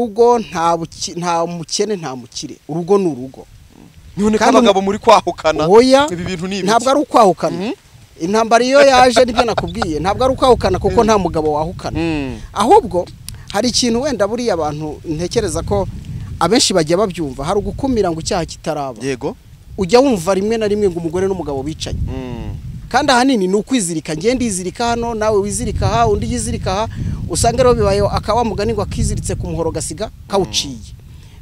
Urugo nta mukene nta mukire, urugo ni urugo. None ko abagabo muri kwahukana ibi bintu ni ibiki? Ntabwo ari ukwahukana. Intambara iyo yaje nibyo nakubwiye, ntabwo ari ukwahukana kuko nta mugabo wahukana. Ahubwo hari ikintu wenda buriya abantu ntekereza ko abenshi bajya babyumva, hari ugukumira ngo icyaha kitaraba. Yego. Ujya wumva rimwe na rimwe ngo umugore n'umugabo bicanye. Kandi ahanini ni ukwizirika, ngiye ndizirika hano nawe wizirika aha undi yizirika aha, usanga rero bibaye akawa mugani ngo akiziritse ku muhoro gasiga kawuciye.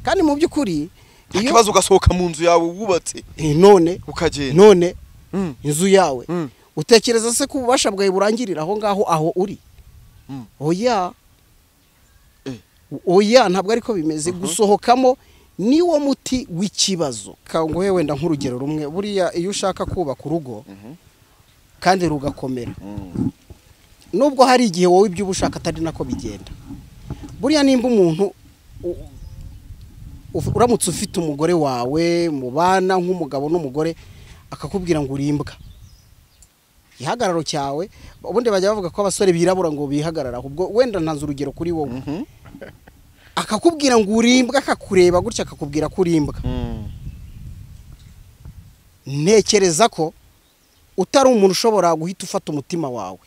Kandi mu by'ukuri iyo ikibazo ugasohoka mu nzu yawe wubatse none ukagenda none inzu yawe utekereza se ko ububasha bwawe burangirira aho ngaho aho uri? Oya. Oya, ntabwo ariko bimeze. Gusohokamo niwo muti w'ikibazo. Kanguhe wenda nk'urugero rumwe, buriya iyo ushaka kubaka urugo kandi rugakomera, nubwo hari igihe wowe ibyo ubushaka atari nako bigenda, buriya nimba umuntu uramutse ufite umugore wawe mubana nk'umugabo n'umugore akakubwira ngo urimbwa, ihagararo cyawe, ubundi bajya bavuga ko abasore birabura ngo bihagarara, ubwo wenda ntanze urugero kuri wowe, akakubwira ngo urimbwa, akakureba gutya akakubwira ko urimbwa, ntekereza ko utari umuntu ushobora guhita ufata umutima wawe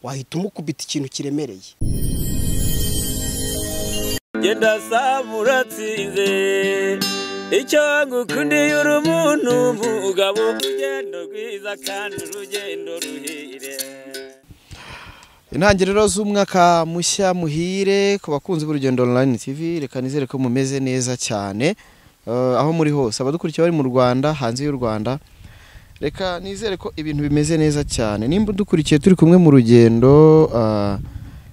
wahita umukubita ikintu kiremereye. Genda samuratsinze icyo ngukundiye uri umuntu mugabo, urugendo rwiza kandi urugendo ruhire. Intangiriro z'umwaka mushya muhire ku bakunzi b'Urugendo Online TV, reka nizere ko mumeze neza cyane aho muri hose, abadukurikiye bari mu Rwanda, hanze y'u Rwanda, reka nizere ko ibintu bimeze neza cyane. Nimba dukurikiye turi kumwe mu rugendo,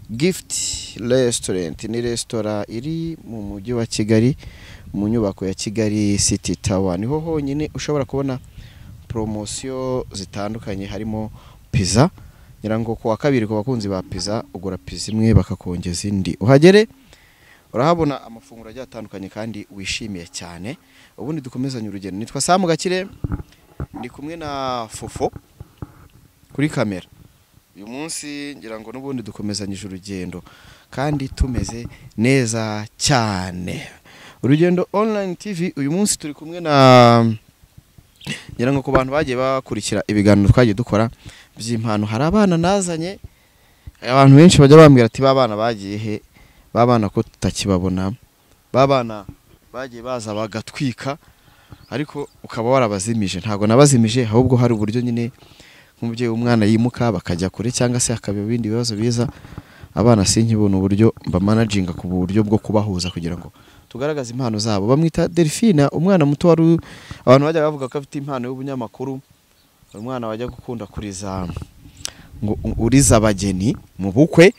Gift Restaurant ni restaurant iri mu mujyi wa Kigali mu nyubako ya Kigali City Tower, niho honyine ushobora kubona promosiyo zitandukanye harimo pizza. Ngira ngo ku wa kabiri ku bakunzi ba pizza ugura pizza imwe bakakongeza indi. Uhagere urahabona amafunguro agiye atandukanye kandi wishimiye cyane. Ubundi dukomezanye urugendo. Nitwa Sam Gakire, ndi kumwe na Fofo kuri kamera. Uyu munsi ngira ngo n'ubundi dukomezanyije urugendo kandi tumeze neza cyane. Urugendo Online TV uyu munsi turi kumwe na, ngira ngo ku bantu bagiye bakurikira ibiganiro twagiye dukora by'impano, hari abana nazanye, abantu benshi bajya bambwira ati babana bagiye he, babana ko tutakibabona, babana bagiye baza bagatwika ariko ukaba warabazimije. Ntago nabazimije, ahubwo hari uburyo nyine nk'umubyeyi w'umwana yimuka bakajya kure cyangwa se hakaba ibindi bibazo biza, abana sinkibona uburyo mba managinga ku buryo bwo kubahuza kugira ngo tugaragaze impano zabo. Bamwita Delphine, umwana muto wari abantu bajya bavuga ko afite impano y'ubunyamakuru, umwana wajya gukunda kuriza ngo uriza abageni mu bukwe,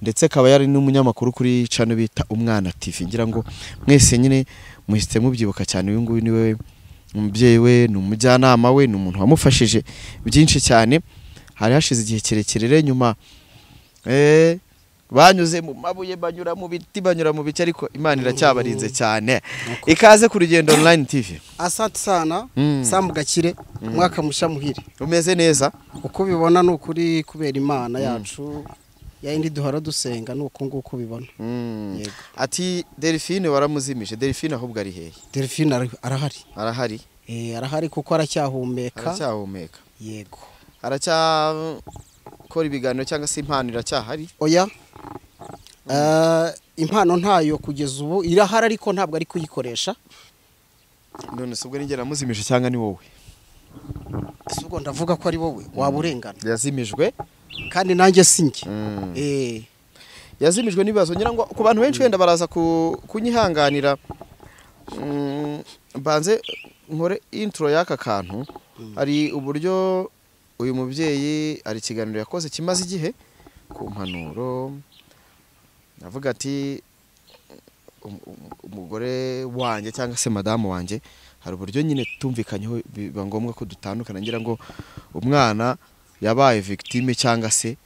ndetse akaba yari n'umunyamakuru kuri channel bita Umwana TV. Ngira ngo mwese nyine muhite mubyibuka cyane. Uyu nguyu niwe umubyeyi we, ni umujyanama we, ni umuntu wamufashije byinshi cyane. Hari hashize igihe kirekire rero nyuma banyuze mu mabuye, banyura mu biti, banyura mu bice, ariko Imana iracyabarinze cyane. Ikaze ku Rugendo Online TV. Asante sana Sam Gakire, umwaka mushya muhire. Umeze neza uko ubibona ni ukuri kubera Imana yacu yindi duhora dusenga, nuko nguko ubibona. Yego. Ati Delphine waramuzimije. Delphine ahubwo ari hehe? Delphine arahari. Arahari? Arahari kuko aracyahumeka. Aracyahumeka. Yego. Aracyakora ibiganiro cyangwa se impano iracyahari? Oya. Impano ntayo kugeza ubu irahari ariko ntabwo ari kuyikoresha. None se ubwo nigera namuzimije cyangwa ni wowe? Ese ubwo ndavuga ko ari wowe waba urengana. Yazimijwe kandi nanjye sinjye. Yazimijwe n'ibibazo. Ngira ngo ku bantu benshi wenda baraza kunyihanganira, mbanze nkore intro y'aka kantu. Hari uburyo uyu mubyeyi ari ikiganiro yakoze kimaze igihe ku mpanuro, avuga ati umugore wanjye cyangwa se madamu wanjye hari uburyo nyine tumvikanyeho biba ngombwa ko dutandukana. Ngira ngo umwana yabaye victime cyangwa se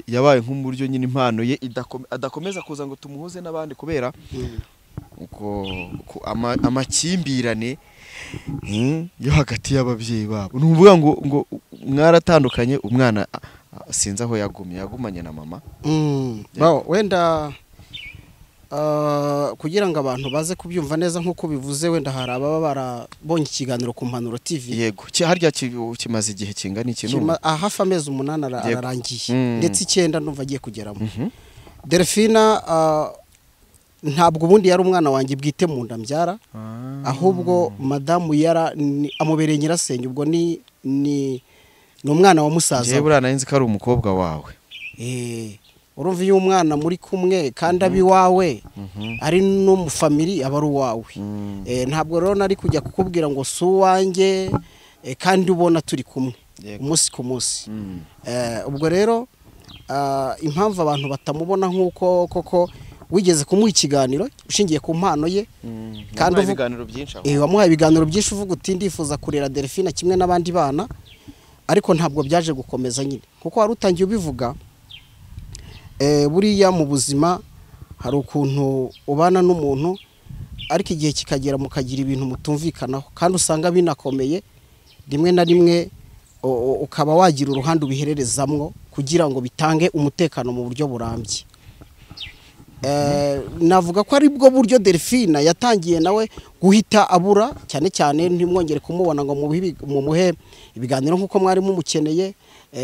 yabaye nk'umuryo nyine impano ye adakomeza kuza ngo tumuhuze n'abandi kubera uko amakimbirane yo hagati y'ababyeyi babo. Nuvuga ngo mwaratandukanye, umwana sinzi aho yagumye, yagumanye na mama. Wenda Kugira ngo abantu baze kubyumva neza nk'uko bivuze, wenda hari ababa barabonye ikiganiro ku Mpanuro TV. Yego, harya kimaze igihe kingana iki? Hafi amezi 8 ararangiye, ndetse 9 ndumva agiye kugeramo. Delphine ntabwo ubundi yari umwana wanjye bwite mu nda mbyara, ahubwo madamu yara amubereye nyirasenge, ubwo ni umwana wa musaza. Njyewe buriya nari nzi ko ari umukobwa wawe. Urumva iyo umwana muri kumwe kandi abi wawe ari no mu family aba ari uwawe. Ntabwo rero nari kujya kukubwira ngo si uwanjye kandi ubona turi kumwe umunsi ku munsi. Ubwo rero impamvu abantu batamubona nk'uko koko wigeze kumuha ikiganiro ushingiye ku mpano ye, kandi ibiganiro byinshi wamuhaye ibiganiro byinshi uvuga uti ndifuza kurera Delphine kimwe n'abandi bana, ariko ntabwo byaje gukomeza nyine kuko wari utangiye ubivuga. Buriya mu buzima hari ukuntu ubana n'umuntu ariko igihe kikagera mukagira ibintu mutumvikanaho, kandi usanga binakomeye, rimwe na rimwe ukaba wagira uruhande ubihererezamwo kugira ngo bitange umutekano mu buryo burambye. Navuga ko ari bwo buryo Delphine yatangiye nawe guhita abura, cyane cyane ntimwongere kumubona ngo mumuhe ibiganiro nk'uko mwari mumukeneye,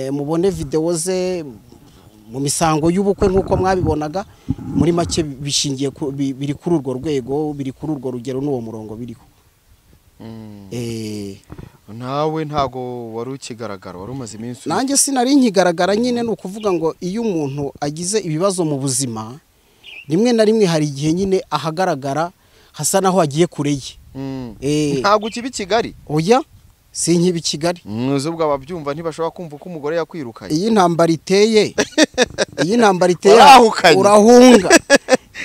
mubone video ze mu misango y'ubukwe nk'uko mwabibonaga. Muri make bishingiye biri kuri urwo rwego, biri kuri urwo rugero n'uwo murongo biriho. Nawe ntago wari ukigaragara, wari umaze iminsi? Nanjye sinari nkigaragara nyine. Ni ukuvuga ngo iyo umuntu agize ibibazo mu buzima, rimwe na rimwe hari igihe nyine ahagaragara hasa naho agiye kure ye. Ntabwo ukiba i Kigali? Oya, sinkiba i Kigali. Ubwo ababyumva ntibashobora kumva uko umugore yakwirukanye. Iyi ntambara iteye, iyi ntambara iteye urahunga.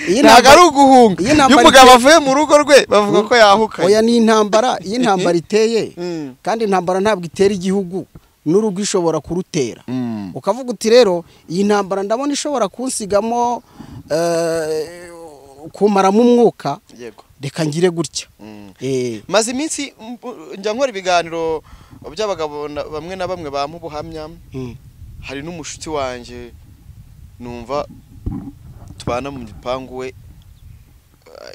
Ntabwo ari uguhunga, iyo umugabo avuye mu rugo rwe bavuga ko yahukanye. Oya, ni intambara. Iyi ntambara iteye, kandi intambara ntabwo itera igihugu, n'urugo ishobora kurutera. Ukavuga uti rero iyi ntambara ndabona ishobora kunsigamo, kumaramo umwuka, reka ngire gutya. Maze iminsi njya nkora ibiganiro by'abagabo bamwe na bamwe bampa ubuhamya. Hari n'umushuti wanjye numva tubana mu gipangu we,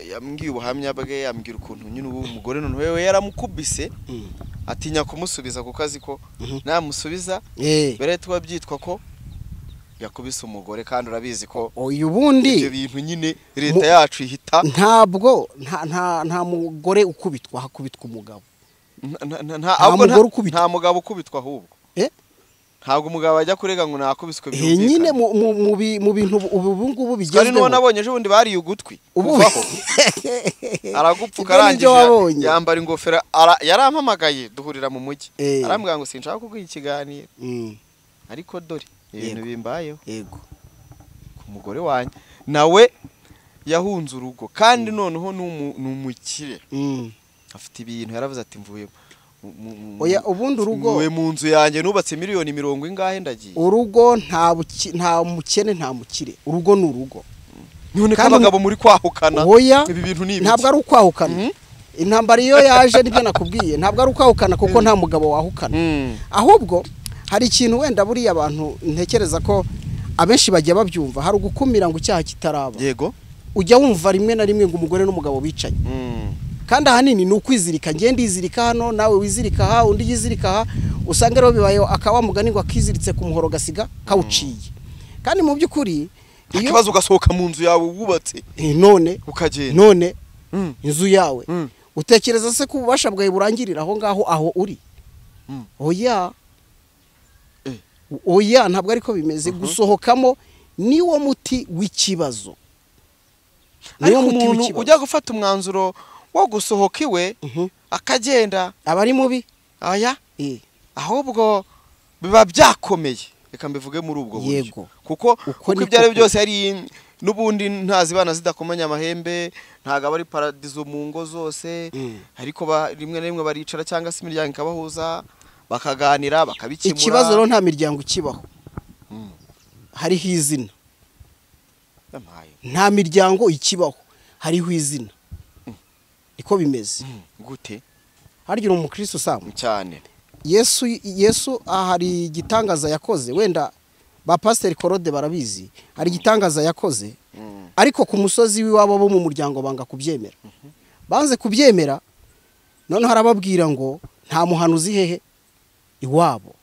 yambwiye ubuhamya bwe, yambwira ukuntu nyine ubu umugore noneho we yaramukubise, atinya kumusubiza kuko azi ko namusubiza bere tuba byitwa ko yakubise umugore, kandi urabizi ko uyu bundi ibyo bintu nyine leta yacu ihita. Ntabwo nta mugore ukubitwa, hakubitwa umugabo. Nta mugabo ukubitwa ahubwo. Ntabwo umugabo ajya kurega ngo nakubiswe byumvikana. Nyine mu bintu ubu ngubu bigezweho. Kandi n'uwo nabonye ejo bundi bariye ugutwi kuvaho, aragupfuka arangije yambara ingofero, yarampamagaye duhurira mu mujyi, arambwira ngo sinshaka kuguha ikiganiro, ariko dore ibintu bimbayeho. Yego, ku mugore wanjye nawe yahunze urugo, kandi noneho ni umukire, afite ibintu. Yaravuze ati mvuye oya ubundi urugo we mu nzu yanjye nubatse miliyoni 40 ingahe ndagiye. Urugo nta mukene nta mukire, urugo ni urugo. None ko abagabo muri kwahukana, ibi bintu ni ibiki? Ntabwo ari ukwahukana. Intambara iyo yaje nibyo nakubwiye, ntabwo ari ukwahukana kuko nta mugabo wahukana. Ahubwo hari ikintu wenda buriya abantu ntekereza ko abenshi bajya babyumva, hari ugukumira ngo icyaha kitaraba. Yego, ujya wumva rimwe na rimwe ngo umugore n'umugabo bicaye, kandi ahanini ni ukwizirika. Ngiye ndizirika hano, nawe wizirika aha, undi yizirika aha, usanga rero bibaye akawa mugani ngo akiziritse ku muhoro gasiga kawuciye. Kandi mu by'ukuri iyo ikibazo ugasohoka mu nzu yawe wubatse, none ukagenda, none inzu yawe utekereza se ko ububasha bwawe burangirira aho ngaho aho uri? Oya, oya, ntabwo ariko bimeze. Gusohokamo niwo muti w'ikibazo. Ariko umuntu ujya gufata umwanzuro wo gusohoka iwe akagenda aba ari mubi. Aya, ahubwo biba byakomeye, reka mbivuge muri ubwo buryo, kuko ibyo ari byose hari n'ubundi ntazibana zidakomanya amahembe, ntago aba ari paradizo mu ngo zose, ariko rimwe na rimwe baricara cyangwa se imiryango ikabahuza bakaganira bakabikemura. Ikibazo rero nta miryango ikibaho, hariho izina. Nta miryango ikibaho, hariho izina. Niko bimeze. Gute? Harya uri umukristo Sam? Cyane. Yesu hari igitangaza yakoze, wenda ba Pastor Korode barabizi, hari igitangaza yakoze. Ariko ku musozi w'iwabo bo mu muryango banga kubyemera. Banze kubyemera, noneho arababwira ngo nta muhanuzi hehe iwabo.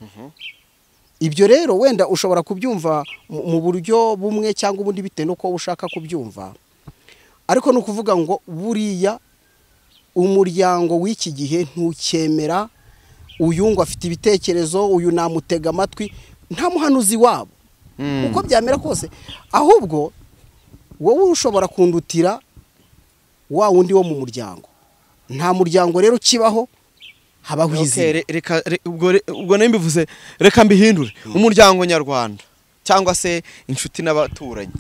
Ibyo rero wenda ushobora kubyumva mu buryo bumwe cyangwa ubundi bitewe n'uko ushaka kubyumva, ariko ni ukuvuga ngo buriya umuryango w'iki gihe ntukemera uyu ngo afite ibitekerezo, uyu namutega amatwi, nta muhanuzi wabo. Uko byamera kose, ahubwo wowe ushobora kundutira wa wundi wo mu muryango. Nta muryango rero ukibaho, habaho izina. Reka ubwo mbivuze, reka mbihindure. Umuryango nyarwanda cyangwa se inshuti n'abaturanyi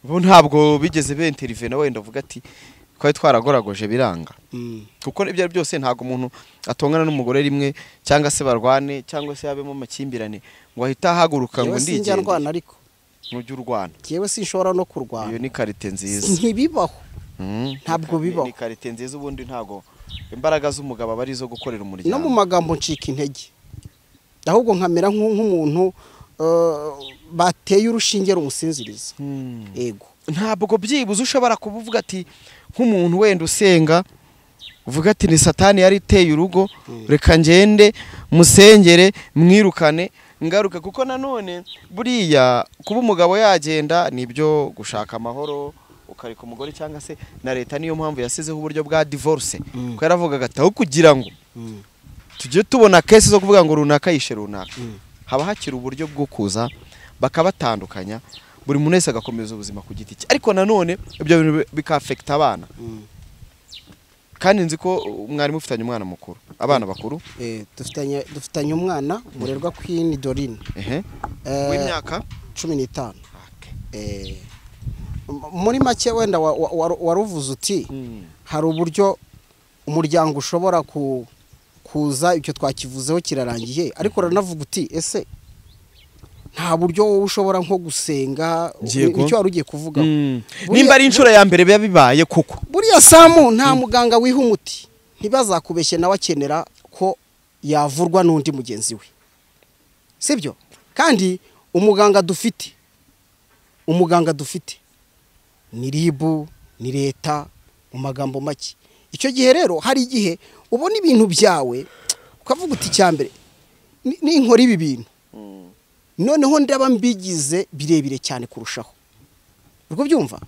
bo ntabwo bigeze benterive na wenda uvuga ati twari twaragoragoje biranga. Kuko ibyo ari byose ntabwo umuntu atongana n'umugore rimwe cyangwa se barwane cyangwa se habemo amakimbirane ngo ahita ahaguruka ngo ndigende. Ariko nujya urwana, yewe sinshobora no kurwana. Iyo ni karite nziza. Ntibibaho. Ntabwo bibaho. Ni karite nziza, ubundi ntago imbaraga z'umugabo aba ari izo gukorera umuryango. No mu magambo ncika intege, ahubwo nkamera nk'umuntu bateye urushinge rumusinziriza. Yego. Ntabwo byibuze ushobora kuvuga ati nk'umuntu wenda usenga uvuga ati ni satani yari iteye urugo, reka ngende musengere mwirukane ngaruka. Kuko nanone buriya kuba umugabo yagenda nibyo gushaka amahoro ukareka umugore cyangwa se na leta, niyo mpamvu yasizeho uburyo bwa divorce. Ko yaravugaga ati aho kugira ngo tujye tubona case zo kuvuga ngo runaka yishe runaka, haba hakiri uburyo bwo kuza bakabatandukanya, buri muntu wese agakomeza ubuzima ku giti cye. Ariko nanone ibyo bintu bikafekta abana. Kandi nzi ko mwari mufitanye umwana mukuru, abana bakuru. Dufitanye umwana murerwa Queen Dorine. W'imyaka 15. Muri make wenda waruvuze uti hari uburyo umuryango ushobora kuza, icyo twakivuzeho kirarangiye, ariko uranavuga uti ese nta buryo wowe ushobora nko gusenga, icyo wari ugiye kuvuga. Nimba ari inshuro ya mbere biba bibaye koko. Buriya Samu nta muganga wiha umuti, ntibazakubeshye nawe akenera ko yavurwa n'undi mugenzi we, sibyo? Kandi umuganga dufite ni ribu, ni leta, mu magambo make. Icyo gihe rero hari igihe ubona ibintu byawe ukavuga uti cyambere ninkora ibi bintu noneho ndaba mbigize birebire cyane kurushaho. Urwo byumva?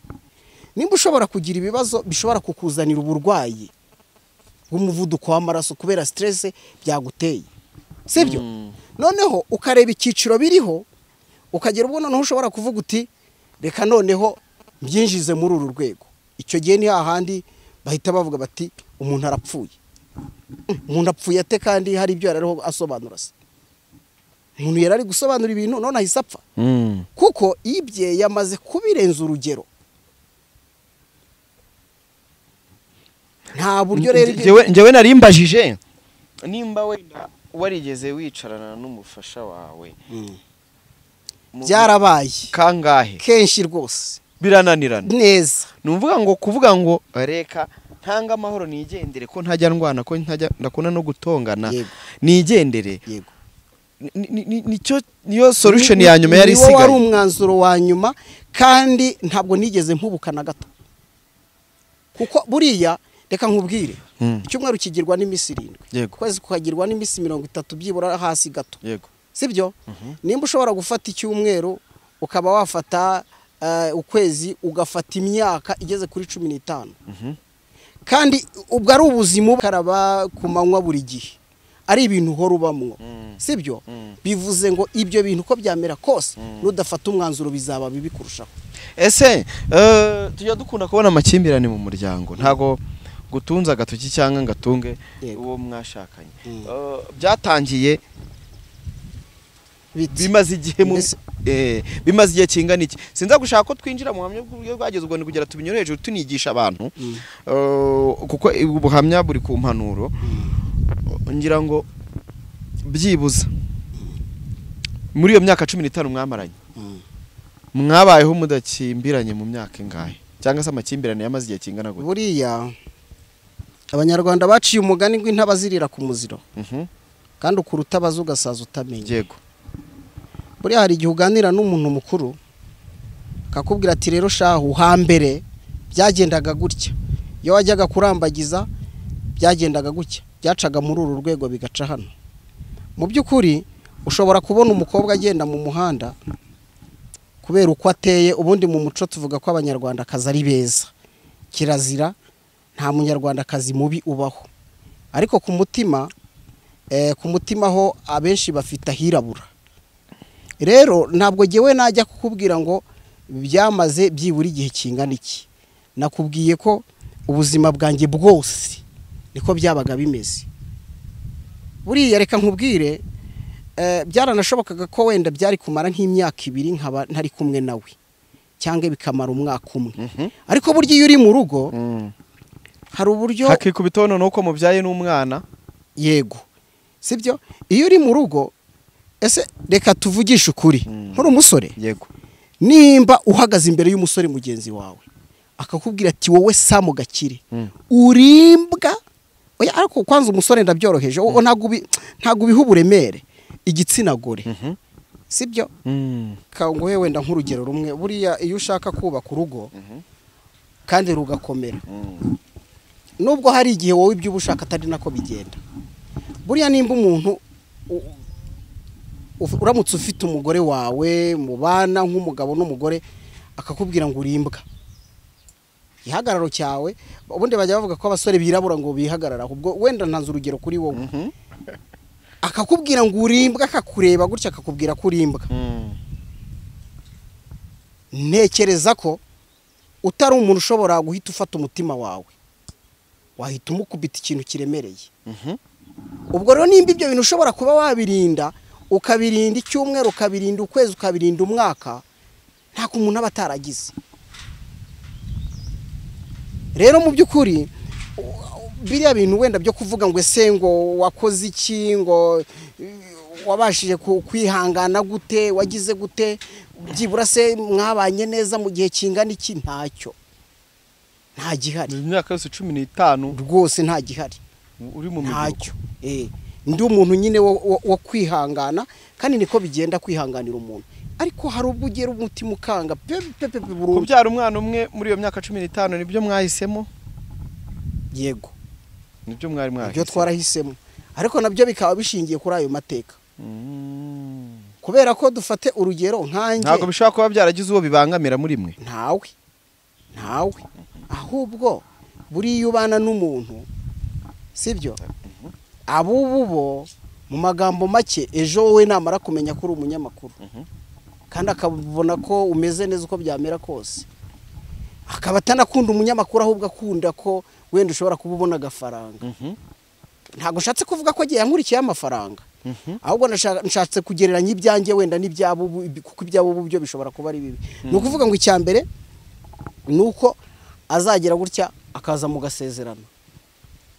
Nimba ushobora kugira ibibazo bishobora kukuzanira uburwayi bw'umuvuduko w'amaraso kubera stress byaguteye, sibyo? Noneho ukareba icyiciro biriho, ukagera ubwo noneho ushobora kuvuga uti reka noneho mbyinjize muri uru rwego. Icyo gihe ni hahandi bahita bavuga bati umuntu arapfuye. Umuntu apfuye ate kandi hari ibyo yarariho asobanura se? Umuntu yarari gusobanura ibintu none ahise apfa. Kuko ibye yamaze kubirenza urugero. Nta buryo rero njyewe narimbajije nimba wenda warigeze wicarana n'umufasha wawe. Byarabaye kangahe? Kenshi rwose. Birananirana neza. Numvuga ngo kuvuga ngo reka ntanga amahoro nigendere, ko ntajya ndwana, ko ntajya ndakuna no gutongana, nigendere. Yego. Nicyo niyo solution ya nyuma yari isigaye. Niwo wari umwanzuro wa nyuma, kandi ntabwo nigeze mpubuka na gato. Kuko buriya reka nkubwire, icyumweru kigirwa n'iminsi 7, kwezi kukagirwa n'iminsi 30 byibura hasi gato. Yego. Sibyo? Nimba ushobora gufata icyumweru ukaba wafata ukwezi, ugafata imyaka igeze kuri 15. Kandi ubwo ari ubuzima ukaraba ku manywa buri gihe, ari ibintu uhora ubamwo, sibyo? Bivuze ngo ibyo bintu uko byamera kose nudafata umwanzuro bizaba bibi kurushaho. Ese tujya dukunda kubona amakimbirane mu muryango, ntago gutunza agatoki cyangwa ngatunge uwo mwashakanye. Byatangiye bimaze igihe bimaze igihe kingana iki? Sinza gushaka ko twinjira mu buhamya bw'uburyo bwageze ubwo kugira tubinyure hejuru tunigisha abantu, kuko ubuhamya buri ku mpanuro. Ngira ngo byibuza muri iyo myaka 15 mwamaranye, mwabayeho mudakimbiranye mu myaka ingahe? Cyangwa se amakimbirane yamaze igihe kingana gute? Buriya abanyarwanda baciye umugani ngo intabazirira ku muziro, kandi ukura utabaza ugasaza utamenya. Yego. Buriya hari igihe uganira n'umuntu mukuru Akakubwira ati rero shahu hambere byagendaga gutya, iyo wajyaga kurambagiza byagendaga gutya, byacaga muri uru rwego bigaca hano. Mu by'ukuri ushobora kubona umukobwa agenda mu muhanda kubera uko ateye. Ubundi mu muco tuvuga ko abanyarwandakazi ari beza, kirazira nta munyarwandakazi mubi ubaho, ariko ku mutima ku mutima ho abenshi bafite ahirabura. Rero ntabwo jyewe najya kukubwira ngo byamaze byibura igihe kingana iki, nakubwiye ko ubuzima bwanjye bwose niko byabaga bimeze. Buriya reka nkubwire, byaranashobokaga ko wenda byari kumara nk'imyaka 2 nkaba ntari kumwe nawe, cyangwa bikamara umwaka umwe. Ariko burya iyo uri mu rugo hari uburyo hakikubitaho noneho ko mubyaye n'umwana. Yego, sibyo? Iyo uri mu rugo, ese reka tuvugishe ukuri, nturi umusore? Yego. Nimba uhagaze imbere y'umusore mugenzi wawe akakubwira ati wowe Samu Gakire urimbwa, oya, ariko kwanza umusore ndabyoroheje, ntago ubiha uburemere igitsina gore, sibyo? Kanguhe wenda nk'urugero rumwe, buriya iyo ushaka kubaka urugo kandi rugakomera, nubwo hari igihe wowe ibyo ushaka atari nako bigenda, buriya nimba umuntu uramutse ufite umugore wawe mubana nk'umugabo n'umugore akakubwira ngo urimbwa, ihagararo cyawe, ubundi bajya bavuga ko abasore birabura ngo bihagarara, ubwo wenda ntanze urugero kuri wowe, akakubwira ngo urimbwa, akakureba gutya akakubwira ko urimbwa, ntekereza ko utari umuntu ushobora guhita ufata umutima wawe wahita umukubita ikintu kiremereye. Ubwo rero nimba ibyo bintu ushobora kuba wabirinda, ukabirinda icyumweru, ukabirinda ukwezi, ukabirinda umwaka, nta umuntu aba ataragize. Rero mu by'ukuri biriya bintu wenda byo kuvuga ngo ese ngo wakoze iki, ngo wabashije kwihangana gute, wagize gute, byibura se mwabanye neza mu gihe kingana iki, ntacyo, nta gihari. Imyaka yose 15 rwose nta gihari, uri mu ntacyo. Ndi umuntu nyine wo kwihangana, kandi niko bigenda kwihanganira umuntu, ariko hari ubwo ugera umutima ukanga pe pe pe burundu. Kubyara umwana umwe muri iyo myaka 15 nibyo mwahisemo? Yego, nibyo mwari mwahisemo, nibyo twarahisemo, ariko nabyo bikaba bishingiye kuri ayo mateka. Kubera ko dufate urugero nkanjye, ntabwo bishobora kuba byaragize uwo bibangamira muri mwe. Ntawe, ntawe. Ahubwo buriya ubana n'umuntu, sibyo? Abubu bo mu magambo make, ejo wowe namara kumenya ko uri umunyamakuru kandi akabona ko umeze neza uko byamera kose, akaba atanakunda umunyamakuru, ahubwo akunda ko wenda ushobora kuba ubona agafaranga. Ntabwo nshatse kuvuga ko agiye yankurikiye amafaranga, ahubwo nshatse kugereranya ibyanjye wenda n'ibyabo, kuko ibyabo byo bishobora kuba ari bibi. Ni ukuvuga ngo icya mbere ni uko azagira gutya akaza mugasezerana,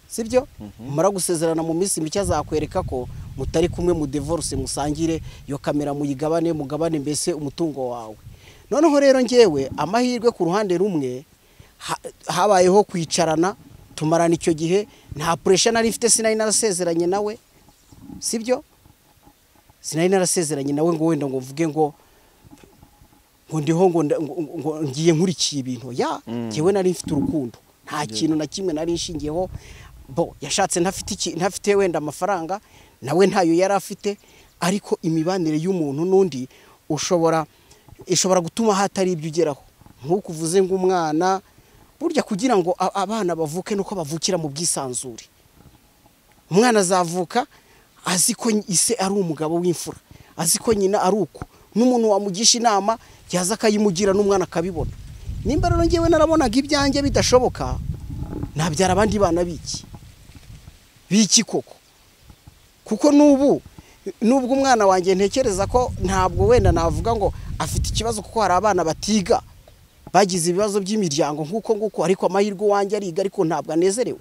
sibyo? Mara gusezerana mu minsi mike azakwereka ko mutari kumwe, mu divorce, musangire iyo kamera, muyigabane, mugabane mbese umutungo wawe. Noneho rero ngewe amahirwe ku ruhande rumwe habayeho kwicarana tumarana icyo gihe, nta pressure nari mfite, sinari narasezeranye nawe, sibyo? Sinari narasezeranye nawe ngo wenda ngo mvuge ngo ndiho ngo ngiye nkurikiye ibintu, ya ngewe nari mfite urukundo, nta kintu na kimwe nari nshingiyeho. Bo yashatse ntafite wenda amafaranga, nawe ntayo yari afite, ariko imibanire y'umuntu n'undi ishobora gutuma hatari ibyo ugeraho. Nk'uko uvuze ngo umwana, burya kugira ngo abana bavuke nuko bavukira mu bwisanzure. Umwana azavuka azi ko ise ari umugabo w'imfura, azi ko nyina ari uko, n'umuntu wamugisha inama yaza akayimugira n'umwana akabibona. Nimba rero ngewe narabonaga ibyanjye bidashoboka, nabyara abandi bana biki biki koko? Kuko nubu nubwo umwana wanjye ntekereza ko ntabwo wenda navuga ngo afite ikibazo, kuko hari abana batiga bagize ibibazo by'imiryango nkuko nguko, ariko amahirwe wanjye ariga, ariko ntabwo anezerewe.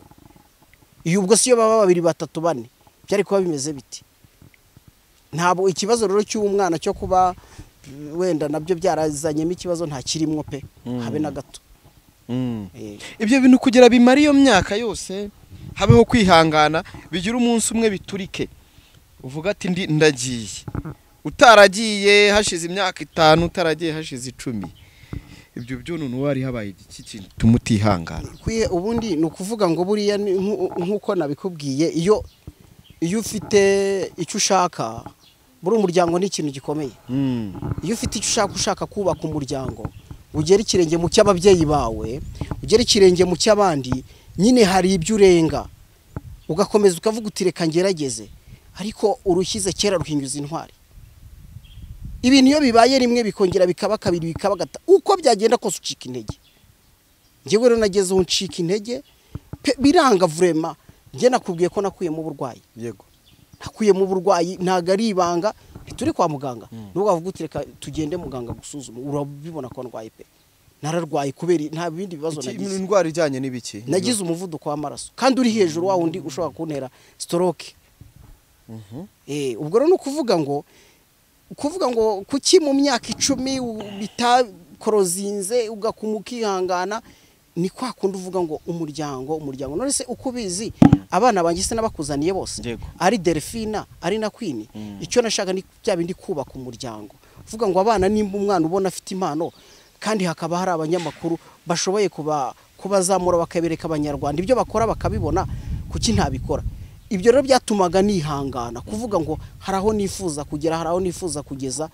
Iyo ubwo siyo baba 2 3 4 byari kuba bimeze biti. Ntabwo ikibazo rero cy'umwana cyo kuba wenda nabyo byarazanyemo ikibazo nta kirimo pe, habe na gato. Ibyo bintu kugira bimara iyo myaka yose habeho kwihangana, bigira umunsi umwe biturike uvuga ati ndi ndagiye, utaragiye hashize imyaka 5, utaragiye hashize 10. Ibyo byo none wari habaye iki kintu tumutihangana? Ubundi ni ukuvuga ngo buriya nkuko nabikubwiye, iyo ufite icyo ushaka, buri umuryango ni ikintu gikomeye. Iyo ufite icyo ushaka kubaka umuryango, ugera ikirenge mu cy'ababyeyi bawe, ugera ikirenge mu cy'abandi, nyine hari ibyo urenga ugakomeza ukavuga uti reka ngerageze. Ariko urushyize kera ruhinyuza intwari. Ibintu iyo bibaye rimwe bikongera bikaba kabiri bikaba gatatu, uko byagenda kose ucika intege. Njyewe rero nageze aho ncika intege biranga vrema. Njye nakubwiye ko nakuyemo uburwayi. Yego, nakuyemo uburwayi, ntago ari ibanga, turi kwa muganga. Nubwo bavuga uti reka tugende muganga gusuzuma, urabibona ko ndwaye pe. Nararwaye kubera nta bindi bibazo nagize. Indwara ijyanye n'ibiki? Nagize umuvuduko w'amaraso kandi uri hejuru wa wundi ushobora kuntera stroke. Ubwo rero kuvuga ngo kuki mu myaka 10 bitakorozinze ugakumukihangana, ni kwa kundi uvuga ngo umuryango. None se uko ubizi abana banjye se nabakuzaniye bose, ari Delphina ari na Queen, icyo nashaka ni bya bindi kubaka umuryango. Uvuga ngo abana nimba umwana ubona afite impano kandi hakaba hari abanyamakuru bashoboye kubazamura bakabereka abanyarwanda ibyo bakora bakabibona, kuki ntabikora? Ibyo rero byatumaga nihangana kuvuga ngo hari aho nifuza kugera, hari aho nifuza kugeza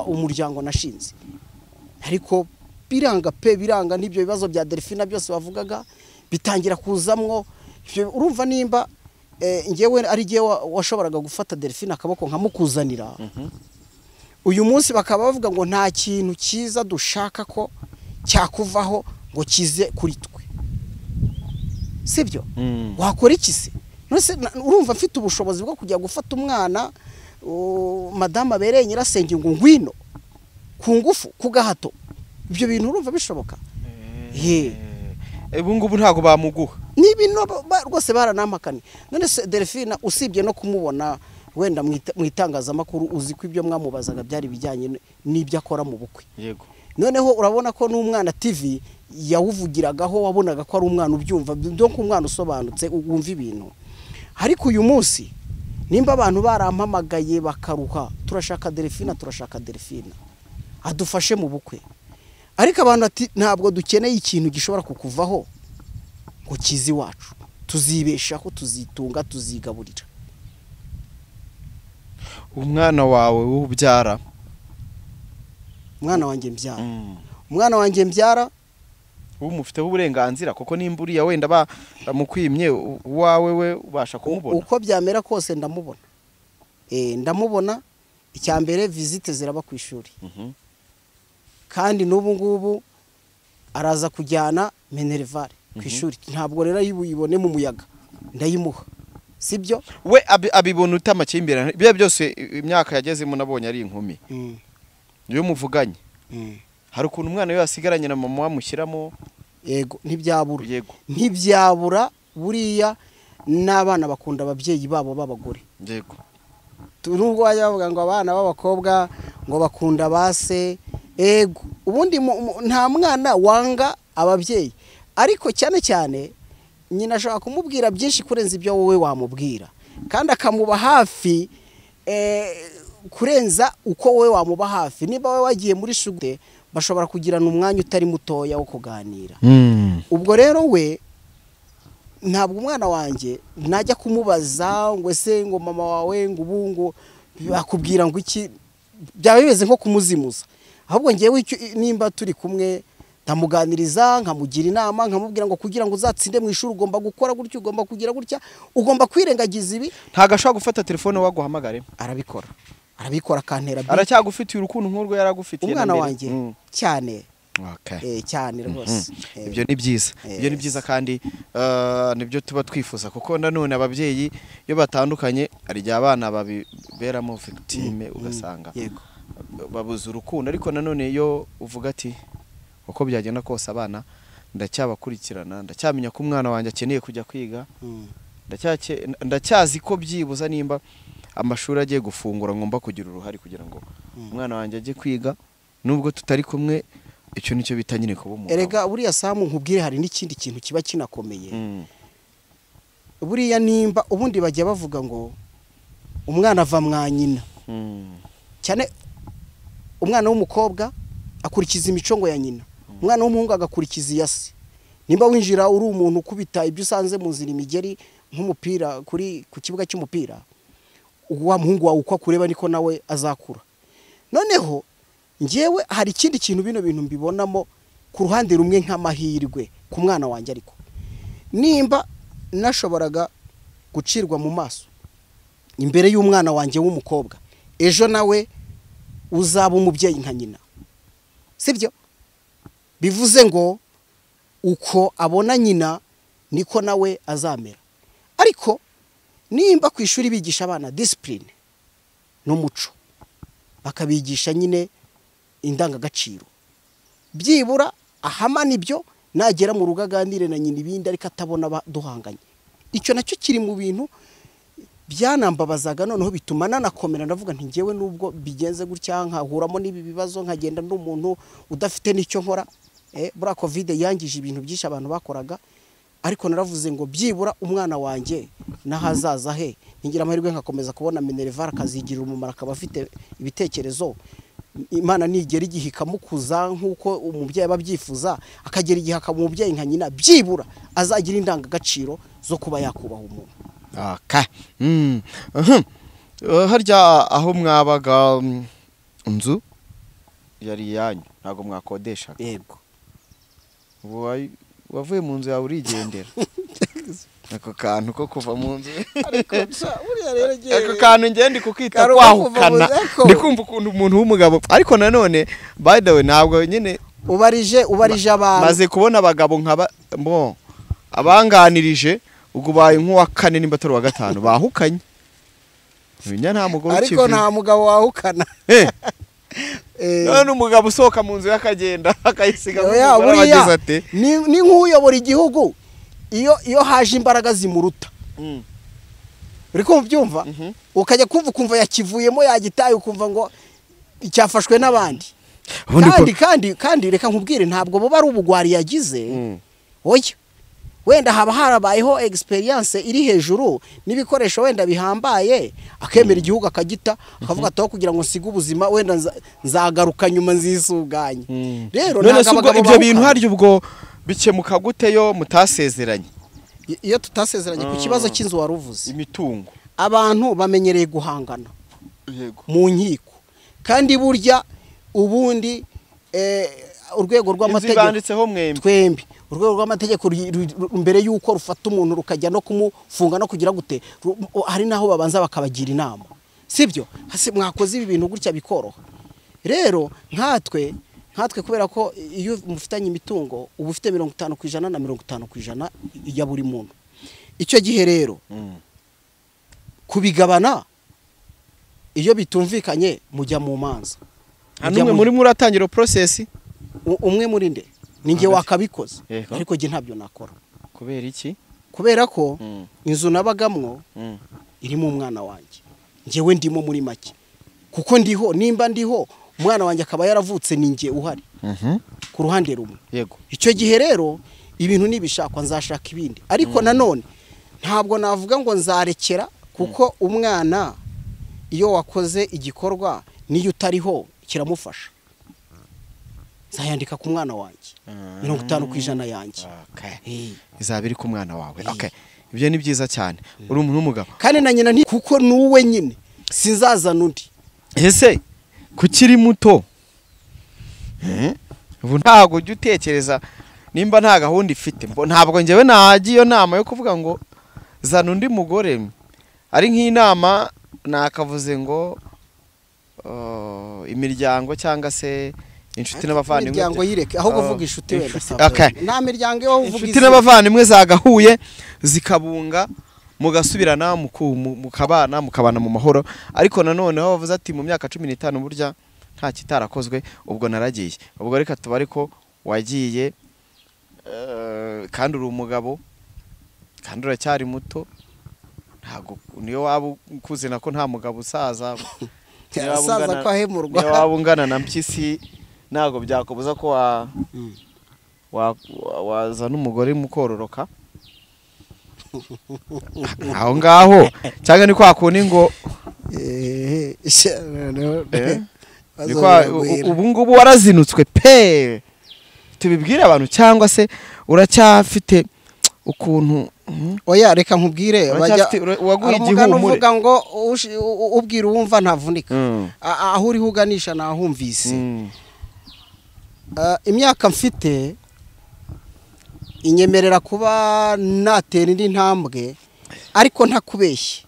umuryango nashinze. Ariko biranga pe, biranga. N'ibyo bibazo bya Delphina byose bavugaga bitangira kuzamwo. Urumva nimba ngewe ari giye washoboraga gufata Delphina akaboko nkamukuzanira, uyu munsi bakaba bavuga ngo nta kintu cyiza dushaka ko cyakuvaho ngo kize kuri twe, sibyo? Wakora iki se? None urumva mfite ubushobozi bwo kujya gufata umwana madame abereye nyirasenge ngo ngwino ku ngufu ku gahato? Ibyo bintu urumva bishoboka? Ubu ngubu ntago bamuguha. Ni ibintu rwose baranampakanye. None se Delphina usibye no kumubona wenda mu itangazamakuru, uzi ko ibyo mwamubazaga byari bijyanye n'ibyo akora mu bukwe. Yego. Noneho urabona ko n'umwana TV yawuvugiragaho, wabonaga ko ari umwana ubyumva, donc umwana usobanutse wumva ibintu. Ariko uyu munsi nimba abantu barampamagaye bakaruha, turashaka Delphina, turashaka Delphina adufashe mu bukwe, ariko abantu ati ntabwo dukeneye ikintu gishobora kukuvaho ngo kizi wacu, tuzibeshaho, tuzitunga, tuzigaburira. Umwana wawe ubyara, umwana wanjye mbyara, umwana wanjye mbyara umufiteho uburenganzira, kuko nimba uriya wenda bamukwimye uwawe we ubasha kumubona. Uko byamera kose ndamubona. Ndamubona. Icya mbere visite ziraba ku ishuri. Kandi n'ubu ngubu araza kujyana minerval ku ishuri, ntabwo rero ayibone mu muyaga, ndayimuha, sibyo? We abibona utamakimbirane bya byose imyaka yagezemo nabonye ari inkumi. Iyo muvuganye hari ukuntu umwana we yasigaranye na mama wamushyiramo. Yego, ntibyabura. Yego, ntibyabura. Buriya n'abana bakunda ababyeyi babo b'abagore. Yego. Nubwo bajya bavuga ngo abana b'abakobwa ngo bakunda base, ego ubundi nta mwana wanga ababyeyi, ariko cyane cyane nyina ashobora kumubwira byinshi kurenza ibyo wowe wamubwira, kandi akamuba hafi kurenza uko wowe wamuba hafi. Niba wowe wagiye muri shugude, bashobora kugirana umwanya utari mutoya wo kuganira. Ubwo rero we ntabwo umwana wanjye najya kumubaza ngo ese ngo mama wawe ngo ubu ngo akubwira ngo iki, byaba bimeze nko kumuzimuza. Ahubwo ngewe nimba turi kumwe ndamuganiriza, nkamugira inama, nkamubwira ngo kugira ngo uzatsinde mu ishuri ugomba gukora gutya, ugomba kugira gutya, ugomba kwirengagiza ibi. Ntago ashobora gufata telefone waguhamagare? Arabikora, arabikora akantera. Aracyagufitiye urukundo nk'urwo yaragufitiye umwana wanjye cyane. Cyane rwose. Ibyo ni byiza, ibyo ni byiza kandi nibyo tuba twifuza, kuko nanone ababyeyi iyo batandukanye hari igihe abana babiberamo victime, ugasanga babuze urukundo. Ariko nanone iyo uvuga ati uko byagenda kose abana ndacyabakurikirana, ndacyamenya ko umwana wanjye akeneye kujya kwiga, ndacyazi ko byibuza nimba amashuri agiye gufungura ngomba kugira uruhare kugira ngo umwana wanjye ajye kwiga nubwo tutari kumwe. Icyo nicyo bita nyine kuba umugabo. Erega buriya Samu nkubwire hari n'ikindi kintu kiba kinakomeye. Buriya nimba ubundi bajya bavuga ngo umwana ava mwa nyina, cyane umwana w'umukobwa akurikiza imico ngo ya nyina, Umwana w'umuhungu agakurikiza iya se. Nimba winjira uri umuntu ukubita ibyo usanze mu nzira imigeri nk'umupira kuri ku kibuga cy'umupira, wa muhungu wawe uko akureba niko nawe azakura. Noneho njyewe hari ikindi kintu bino bintu mbibonamo ku ruhande rumwe nk'amahirwe ku mwana wanjye, ariko nimba nashoboraga gucirwa mu maso imbere y'umwana wanjye w'umukobwa, ejo nawe uzaba umubyeyi nka nyina, sibyo? Bivuze ngo uko abona nyina niko nawe azamera. Ariko nimba ku ishuri bigisha abana discipline n'umuco, bakabigisha nyine indangagaciro, byibura ahamana ibyo, nagera mu rugo aganire na nyina ibindi ariko atabona duhanganye. Icyo nacyo kiri mu bintu byanambabazaga, noneho bituma nanakomera ndavuga nti njyewe nubwo bigenze gutya nkahuramo n'ibi bibazo nkagenda n'umuntu udafite n'icyo nkora. Buriya Covid yangije ibintu byinshi abantu bakoraga, ariko naravuze ngo byibura umwana wanjye n'ahazaza he ngira amahirwe nkakomeza kubona minerval akazigirira umumaro, akaba afite ibitekerezo. Imana nigera igihe ikamukuza nk'uko umubyeyi aba abyifuza, akagera igihe akaba umubyeyi nka nyina, byibura azagira indangagaciro zo kuba yakubaha umuntu. Okay. Harya aho mwabaga inzu yari yanyu, ntago mwakodeshaga? Yego. Wavuye mu nzu yawe urigendera. Ako kantu ko kuva mu nzu. Ariko buriya rero ngiye ako kantu ngiye ndi kukita kwahukana. Ndi kumva ukuntu umuntu w'umugabo, ariko nanone by the way ntabwo nyine ubarije abantu. Maze kubona abagabo nkaba bo abanganirije ubwo baye nk'uwa kane nimba atari uwa gatanu bahukanye. Unya nta mugore ukivuye. Ariko nta mugabo wahukana. None umugabo usohoka mu nzu yakagenda akayisiga abagize ati ni nk'uyobora igihugu iyo haje imbaraga zimuruta. Uri kumva byumva? Ukajya kumva ukumva yakivuyemo yagitaye, ukumva ngo cyafashwe n'abandi. Kandi reka nkubwire, ntabwo bo bari ubugwari yagize. Oya. Wenda haba harabayeho experience iri hejuru n'ibikoresho wenda bihambaye, akemera igihugu akagita, akavuga ati kugira ngo nsige ubuzima wenda nzagaruka nyuma nzisuganye. Rero ntabwo ibyo bintu hari ubwo bikemuka guteyo mutasezeranye? Iyo tutasezeranye ku kibazo cy'inzu waruvuze, imitungo, abantu bamenyereye guhangana yego mu nkiko, kandi burya ubundi urwego rw'amategeko twembi, urwego rw'amategeko mbere yuko rufata umuntu rukajya no kumufunga no kugira gute, hari naho babanza bakabagira inama, sibyo? Hasi mwakoze ibi bintu gutya bikoroha. Rero nkatwe kubera ko iyo mufitanye imitungo uba ufite 50% na 50% ya buri muntu. Icyo gihe rero kubigabana iyo bitumvikanye mujya mu manza. Hanumwe muri muratangira process, umwe muri nde ninjye wakabikoze, ariko njye ntabyo nakora. Kubera iki? Kubera ko inzu nabagamwo irimo umwana wanjye, njyewe ndimo muri make, kuko ndiho, nimba ndiho umwana wanjye akaba yaravutse ninjye uhari ku ruhande rumwe. Yego. Icyo gihe rero ibintu nibishakwa nzashaka ibindi, ariko nanone ntabwo navuga ngo nzarekera, kuko umwana iyo wakoze igikorwa niyo utariho kiramufasha. Nzayandika ku mwana wanjye 50% yanjye. Okay. Izaba iri ku mwana wawe. Okay. Ibyo ni byiza cyane. Uri umuntu w'umugabo. Kandi na nyina kuko nuwe nyine sinzazana undi. Ese kukiri muto ubu ntago ujya utekereza nimba nta gahunda ifite? Ntabwo njyewe nagiye iyo nama yo kuvuga ngo zana undi mugore, ari nk'inama nakavuze ngo imiryango cyangwa se inshuti n'abavandimwe, imiryango yireke aho kuvuga inshuti wenda. Nta miryango yo uvuga inshuti n'abavandimwe zagahuye zikabunga mugasubirana mukabana mukabana mu mahoro. Ariko nanone aho bavuze ati mu myaka 15 burya nta kitarakozwe, ubwo naragiye, ubwo reka tubare ko wagiye kandi uri umugabo kandi uracyari muto, ntago niyo waba ukuze nako nta mugabo usaza. Asaza ko ahemurwa. Niyo waba ungana na Mpyisi ntago byakubuza ko wazana umugore mukororoka aho ngaho, cyangwa ni kwa kundi ngo ubu ngubu warazinutswe pe. Tubibwire abantu cyangwa se uracyafite ukuntu? Oya, reka nkubwire, waguye igihumure. Uvuga ngo ubwira uwumva ntavunika. Aho uri uganisha nahumvise. Imyaka mfite inyemerera kuba natera indi ntambwe, ariko ntakubeshye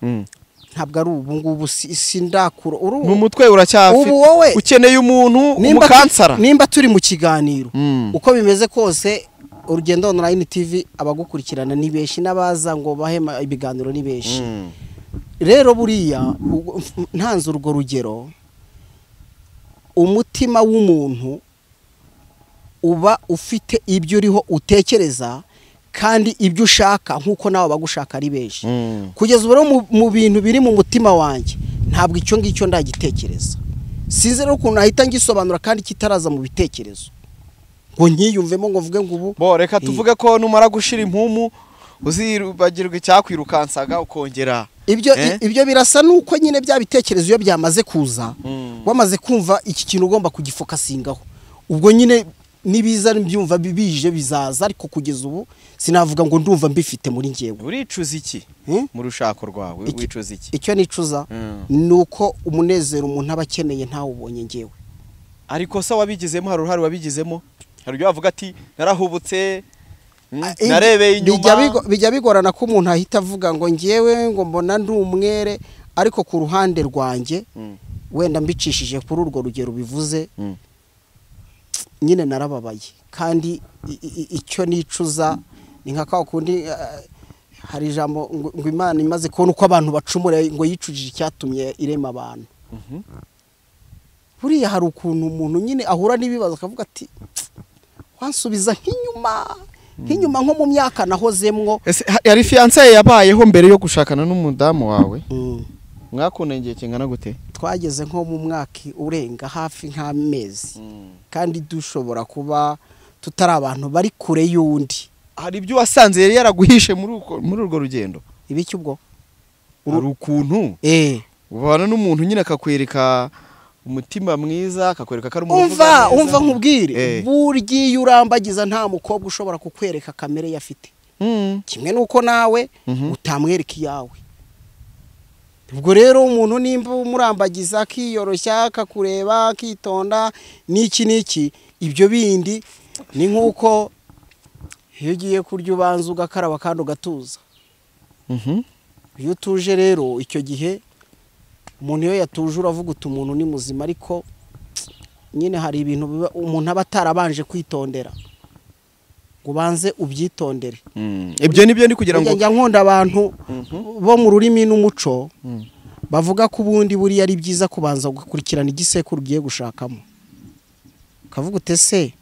ntabwo ari ubu ngubu, sindakura. Mu mutwe uracyafite, ukeneye umuntu umukansara. Nimba turi mu kiganiro, uko bimeze kose Urugendo Online TV abagukurikirana ni benshi, n'abaza ngo bahema ibiganiro ni benshi. Rero buriya ntanze urwo rugero, umutima w'umuntu uba ufite ibyo uriho utekereza kandi ibyo ushaka, nkuko nawe bagushaka ari benshi. Kugeza ubu mu bintu biri mu mutima wanjye ntabwo icyo ngicyo ndagitekereza. Sinzi rero ukuntu nahita ngisobanura kandi kitaraza mu bitekerezo ngo nkiyumvemo ngo mvuge ngo ubu. Bo reka tuvuge ko numara gushira impumu uzibagirwa icyakwirukansaga ukongera. Ibyo birasa nuko nyine bya bitekerezo iyo byamaze kuza, wamaze kumva iki kintu ugomba kugifokasingaho, ubwo nyine nibiza mbyumva bibije bizaza, ariko kugeza ubu sinavuga ngo ndumva mbifite muri ngewe. Uricuza iki mu rushako rwawe? Wicuza iki? Icyo nicuza nuko umunezero umuntu aba akeneye ntawubonye ngewe. Ariko se wabigizemo, hari uruhare wabigizemo? Hari ibyo bavuga ati narahubutse, narebeye inyuma. Bijya bigorana ko umuntu ahita avuga ngo ngewe ngo mbona ndi umwere, ariko ku ruhande rwanjye wenda mbicishije kuri urwo rugero bivuze nyine narababaye. Kandi icyo nicuza ni nka kwa kundi hari ijambo ngo Imana imaze kubona uko abantu bacumura ngo yicujije icyatumye irema abantu. Buriya hari ukuntu umuntu nyine ahura n'ibibazo akavuga ati wansubiza nk'inyuma nko mu myaka nahozemwo. Yari fiancé yabayeho mbere yo gushakana n'umudamu wawe? Mwakundanye igihe kingana gute? Twageze nko mu mwaka urenga hafi nk'amezi, kandi dushobora kuba tutari abantu bari kure y'undi. Hari ibyo wasanze yari yaraguhishe muri urwo rugendo? Ibiki ubwo? Hari ukuntu ubana n'umuntu nyine akakwereka umutima mwiza, akakwereka ko ari umuntu. Umva nkubwire, burya urambagiza nta mukobwa ushobora kukwereka kamere yafite. Kimwe nuko nawe utamwereka iyawe. Ubwo rero umuntu nimba umurambagiza akiyoroshya akakureba akitonda n'iki n'iki, ibyo bindi ni nkuko iyo ugiye kurya ubanza ugakaraba kandi ugatuza. Iyo utuje rero icyo gihe umuntu iyo yatuje uravuga uti umuntu ni muzima, ariko nyine hari ibintu umuntu aba atarabanje kwitondera ngo ubanze ubyitondere. Ibyo nibyo ndi kugira ngo njya nkunda abantu bo mu rurimi n'umuco bavuga ko ubundi buriya ari byiza kubanza gukurikirana igisekuru ugiye gushakamo, ukavuga ute se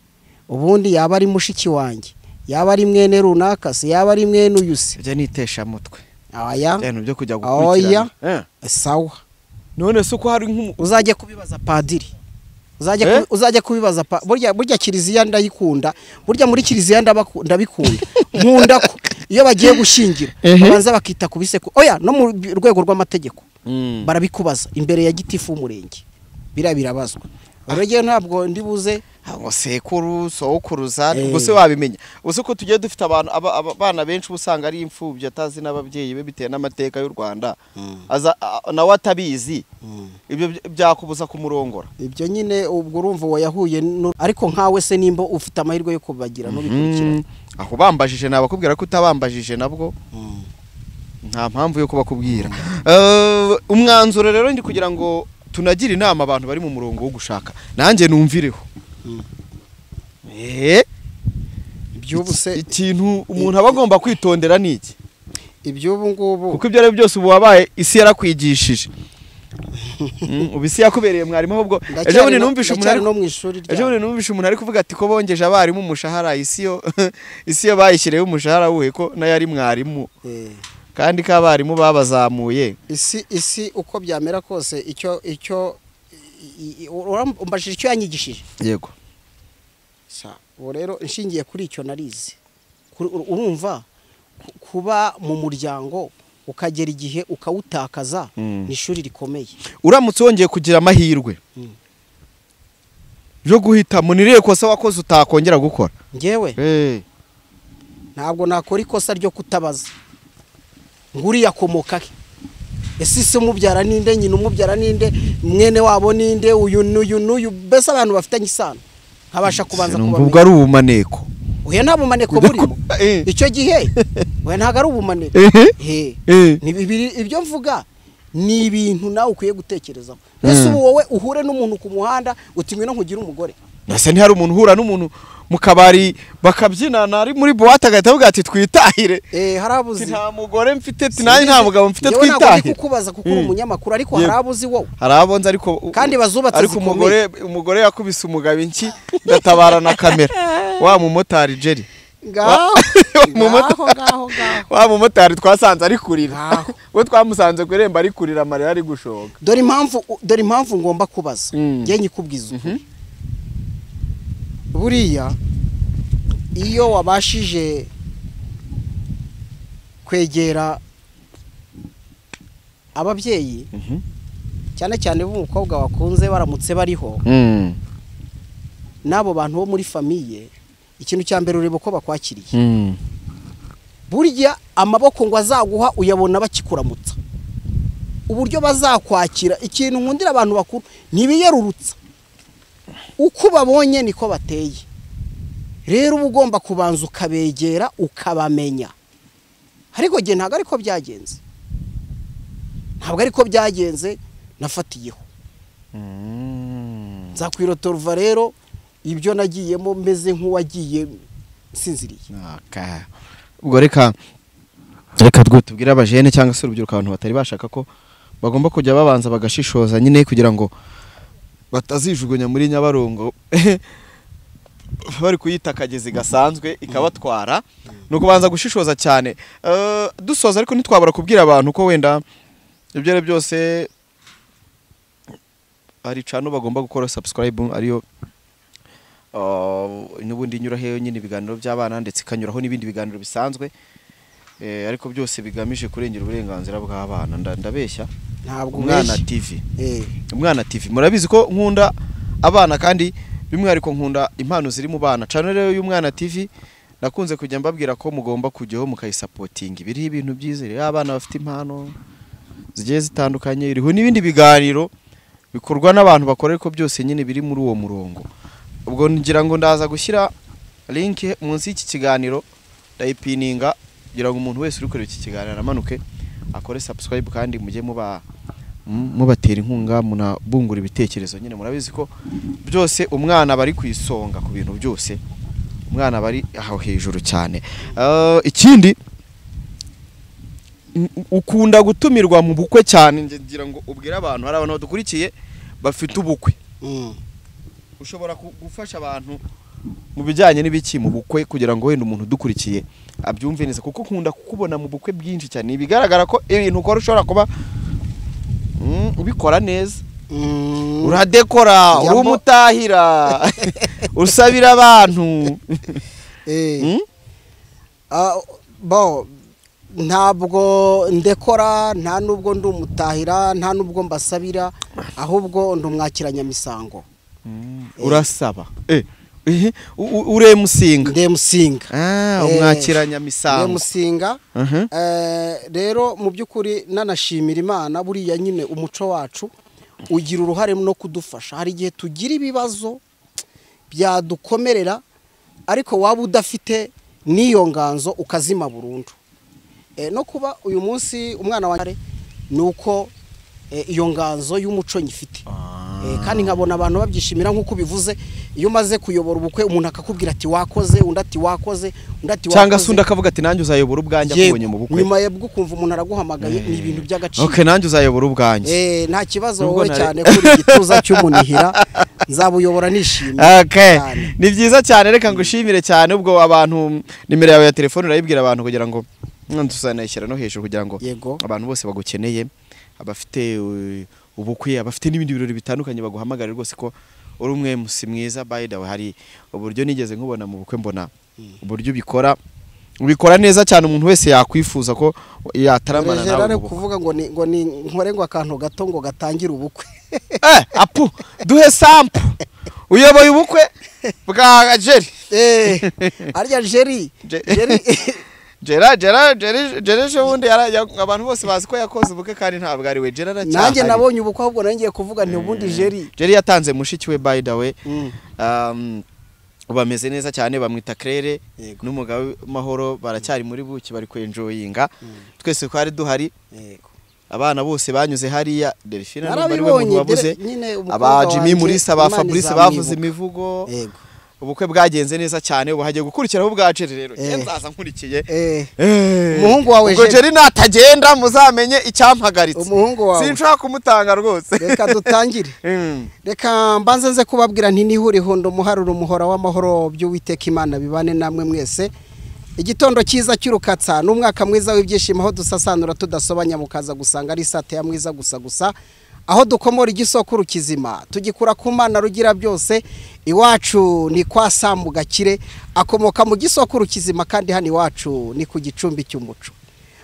ubundi yaba ari mushiki wanjye, yaba ari mwene runaka se, yaba ari mwene uyu se. Ibyo nitesha mutwe. Aya ibintu byo kujya gukurikirana. Oya sawa. None se uko hari uzajya kubibaza padiri, uzajya kubibaza burya kiliziya ndayikunda, burya muri kiliziya ndabikunda, nkunda ko iyo bagiye gushingira babanza bakita ku bisekuru. Oya no mu rwego rw'amategeko barabikubaza imbere ya gitifu w'umurenge, biriya birabazwa. Rero ntabwo ndibuze ngo sekuru sokuruza ubwo se wabimenya. Ubwo ko tugiye dufite abantu abana benshi usanga ari imfubyi atazi n'ababyeyi be bitewe n'amateka y'u Rwanda, aza nawe atabizi, ibyo byakubuza kumurongora. Ibyo nyine ubwo urumva wayahuye, ariko nkawe se nimba ufite amahirwe yo kubagira no bikurikira. Aho bambajije nabakubwira ko utabambajije nabwo nta mpamvu yo kubakubwira. Umwanzuro rero ndi kugira ngo tunagira inama abantu bari mu murongo wo gushaka, nanjye numvireho. Iby'ubu se ikintu umuntu aba agomba kwitondera ni iki? Iby'ubu ngubu kuko ibyo ari byose ubu wabaye isi yarakwigishije. Ubu isi yakubereye mwarimu. Ahubwo ejo bundi numvishe umuntu ari no mu ishuri rya, ejo bundi numvishe umuntu ari kuvuga ati ko bongeje abarimu umushahara, isi yo bayishyireho umushahara wuhe ko nayo ari mwarimu. Kandi ko abarimu babazamuye. Isi uko byamera kose icyo urambashije icyo yanyigishije. Yego. Sa ubu rero nshingiye kuri icyo narize. Urumva kuba mu muryango ukagera igihe ukawutakaza ni ishuri rikomeye. Uramutse wongeye kugira amahirwe Byo guhitamo ni irihe kosa wakoze utakongera gukora? Njyewe ntabwo nakora ikosa ryo kutabaza nguriya akomoka he, ese se umubyara ninde, nyina umubyara ninde, mwene wabo ninde, uyu n'uyu n'uyu, mbese abantu bafitanye isano nkabasha kubanza kubamenya. Ubwo ari ubumaneko? Oya, nta bumaneko burimo icyo gihe, oya ntabwo ari ubumaneko. Ibyo mvuga ni ibintu nawe ukwiye gutekerezaho. Ese ubu wowe uhure n'umuntu ku muhanda uti ngwino nkugire umugore? Ese ntihari umuntu uhura n'umuntu mu kabari bakabyinana ari muri boîte agahita avuga ati twitahire? Hari abuzi. Nta mugore mfite, nanjye nta mugabo mfite, twitahire. Kukubaza kuko uri umunyamakuru, ariko hari abuzi wowe. Hari abonze ariko kandi bazubatse. Ariko umugore yakubise umugabo inki ndatabara na kamera. Wa mumotari Jerry. Ngaho. Wa mumotari twasanze ari kurira. We twamusanze ku irembo ari kurira, amarira ari gushoka. Dore impamvu ngomba kubaza. Ngiye nyikubwiza ukuri. Buriya iyo wabashije kwegera ababyeyi cyane cyane b'umukobwa wakunze baramutse bariho n'abo bantu bo muri famiye, ikintu cya mbere ureba uko bakwakiriye. Burya amaboko ngo azaguha uyabona bakikuramutsa, uburyo bazakwakira. Ikintu nkundira abantu bakuru ntibiyerurutsa, uko babonye niko bateye. Rero uba ugomba kubanza ukabegera ukabamenya. Ariko gihe ntabwo ariko byagenze, ntabwo ariko byagenze, nafatiyeho nzakwirotorva. Rero ibyo nagiyemo meze nk'uwagiye nsinziriye. Ubwo reka tubwire abajene cyangwa se urubyiruko, abantu batari bashaka ko bagomba kujya babanza bagashishoza nyine kugira ngo batazijugunya muri Nyabarongo bari kuyita akagezi gasanzwe ikabatwara. Ni ukubanza gushishoza cyane. Dusoza ariko ntitwabura kubwira abantu ko wenda ibyo ari byose ari cano bagomba gukora subscribe, ariyo n'ubundi inyuraho nyine ibiganiro by'abana, ndetse ikanyuraho n'ibindi biganiro bisanzwe, ariko byose bigamije kurengera uburenganzira bw'abana. Ndabeshya? Ntabwo. Umwana TV. Umwana TV, murabizi ko nkunda abana, kandi by'umwihariko nkunda impano ziri mu bana. Channel rero y'Umwana TV nakunze kujya mbabwira ko mugomba kujyaho mukayisapotinga, biriho ibintu byiza, iriho abana bafite impano zigiye zitandukanye, iriho n'ibindi biganiro bikorwa n'abantu bakora, ariko byose nyine biri muri uwo murongo. Ubwo ngira ngo ndaza gushyira link munsi y'iki kiganiro, ndayipininga kugira ngo umuntu wese uri kureba iki kiganiro amanuke akore subscribe, kandi mujye mubatera inkunga, munabungura ibitekerezo nyine. Murabizi ko byose umwana bari ku isonga ku bintu byose, umwana bari aho hejuru cyane. Ikindi ukunda gutumirwa mu bukwe cyane, ngira ngo ubwire abantu, hari abantu badukurikiye bafite ubukwe, ushobora gufasha abantu mu bijyanye n'ibiki mu bukwe kugira ngo wenda umuntu udukurikiye abyumve neza, kuko nkunda kukubona mu bukwe bwinshi cyane. Bigaragara ko ibintu ukora ushobora kuba ubikora neza, uradekora, urumutahira, usabira abantu. Ntabwo ndekora, nta nubwo ndi umutahira, nta nubwo mbasabira, ahubwo ndi umwakiranyamisango. Urasaba uremusinga? Ndemusinga. Umwakiranyamisango. Ndemusinga. Rero mu by'ukuri nanashimira Imana, buriya nyine umuco wacu ugira uruhare no kudufasha. Hari igihe tugira ibibazo byadukomerera, ariko waba udafite n'iyo nganzo ukazima burundu. No kuba uyu munsi umwana wanjye ni uko iyo nganzo y'umuco nyifite, kandi nkabona abantu babyishimira nk'uko bivuze. Iyo umaze kuyobora ubukwe umuntu akakubwira ati wakoze, undi ati wakoze, undi ati wakoze, cyangwa se undi akavuga ati nanjye uzayobora ubwanjye akubonye mu bukwe, nyuma yabwo ukumva umuntu araguhamagaye, ni ibintu by'agaciro. Okay, nanjye uzayobora ubwanjye. Nta kibazo wowe cyane kuri igituza cy'umunihira nzabuyobora nishimye. Okay, ni byiza cyane, reka ngushimire cyane. Ubwo abantu nimero yawe ya telefone urayibwira abantu kugira ngo tuzanayishyira no hejuru kugira ngo abantu bose bagukeneye, abafite ubukwe, abafite n'ibindi birori bitandukanye baguhamagare rwose ko uri umwe musi mwiza. By the way, hari uburyo nigeze nkubona mu bukwe, mbona uburyo ubikora, Ubikora neza cyane, umuntu wese yakwifuza ko yataramana nawe. Gerard kuvuga ngo ni nkore ngo akantu gato ngo gatangira ubukwe. Apu duhe sample. Uyoboye ubukwe bwa Jerry. Arya Jerry. Jerry Gerard ubundi abantu bose bazi ko yakoze ubukwe kandi ntabwo ari we. Gerard aracyahari. Nanjye nabonye ubukwe ahubwo nangiye kuvuga nti ubundi Jerry. Jerry yatanze mushiki we by the way. Bameze neza cyane, bamwita Claire n'umugabo Mahoro, baracyari muri buki bari kwenjoyinga. Twese kwari duhari. Abana bose banyuze hariya, Delphine n'umugore we muntu wabuze, aba Jimmy Mulisa, ba Fabrice bavuze imivugo. Ubukwe bwagenze neza cyane, ubu hagiye gukurikiraho ubwa Jerry rero. Nzaza nkurikiye. Umuhungu wawe Jerry. Ubwo Jerry natagenda muzamenye icyampagaritse. Umuhungu wawe. Sinshaka kumutanga rwose. Reka dutangire. Reka mbanze nze kubabwira nti nihurihundo umuharuro umuhora w'amahoro by'Uwiteka Imana bibane namwe mwese. Igitondo cyiza cy'urukatsa n'umwaka mwiza w'ibyishimo, aho dusasanura tudasobanya mukaza gusanga ari sate ya mwiza gusa gusa, aho dukomora igisokuru kizima tugikura ku Mana rugira byose. Iwacu ni kwa Samu Gakire, akomoka mu gisokuru kizima, kandi hano iwacu ni ku gicumbi cy'umuco.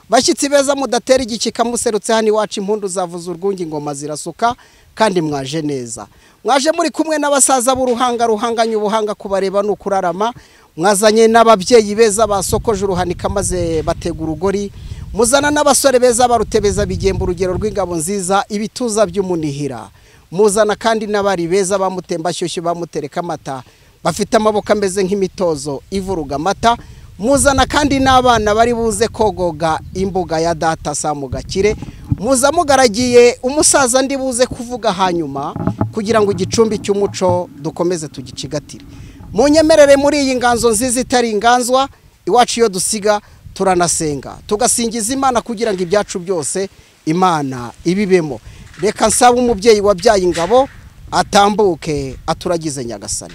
Bashyitsi beza mudatera igikika muserutse hano iwacu, impundu zavuza urwungi, ingoma zirasuka, kandi mwaje neza. Mwaje muri kumwe n'abasaza b'uruhanga ruhanganye ubuhanga, kubareba ni ukurarama. Mwazanye n'ababyeyi beza basokoje uruhanika maze batega urugori. Muzana n'abasore beza barutebeza bigemba urugero rw'ingabo nziza, ibituza by'umunihira. Muzana kandi n'abari beza bamutemba shyushyu bamutereka amata, bafite amaboko ameze nk'imitozo ivuruga amata. Muzana kandi n'abana bari buze kogoga imbuga ya data Samu Gakire. Muza mugaragiye umusaza ndi buze kuvuga hanyuma, kugira ngo igicumbi cy'umuco dukomeze tugicigatire. Munyemerere muri iyi nganzo nziza itari inganzwa, iwacu iyo dusiga turanasenga tugasingiza Imana kugira ngo ibyacu byose Imana ibibemo. Reka nsaba umubyeyi wabyaye ingabo atambuke aturagize Nyagasani.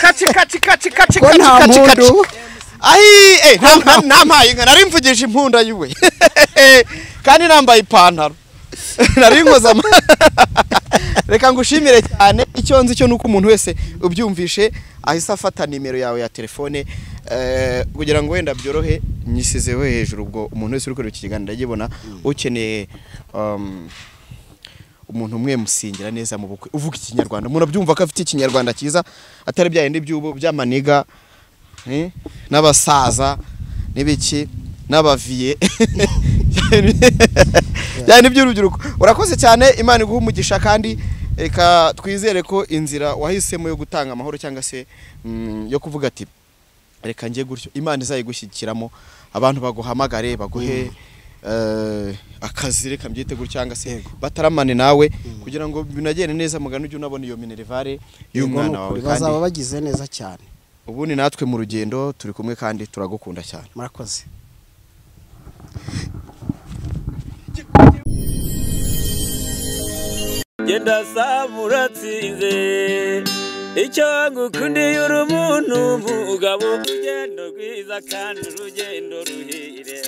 Kachi kachi kachi kachi kachi kachi. Ai nampaye inka, nari mvugije impunda yiwe. Kandi nambaye ipantaro. Nari nkoza. Reka ngushimire cyane. Icyo nzi cyo nuko umuntu wese ubyumvishe ahise afata nimero yawe ya telefone kugira ngo wenda byorohe, nyisizeho hejuru, ubwo umuntu wese uri kureba iki kiganiro ndagibona ukeneye umuntu umwe musingira neza mu bukwe uvuga ikinyarwanda, umuntu abyumva ko afite ikinyarwanda cyiza atari bya yindi by'ubu by'amaniga n'abasaza n'ibiki n'abaviye byane by'urubyiruko. Urakoze cyane, Imana iguhe umugisha, kandi reka twizere ko inzira wahisemo yo gutanga amahoro cyangwa se yo kuvuga ati reka njye gutyo, Imana izayigushyikiramo, abantu baguhamagare baguhe akazi, reka mbyite gutyo, cyangwa se bataramane nawe kugira ngo binagende neza, mugano ujye unabona iyo minerivare y'umwana wawe, kandi bazaba bagize neza cyane. Ubundi natwe mu rugendo turi kumwe kandi turagukunda cyane. Murakoze. Genda Samu uratsinze, icyo ngukundiye uri umuntu mugabo, urugendo rwiza kandi urugendo ruhire.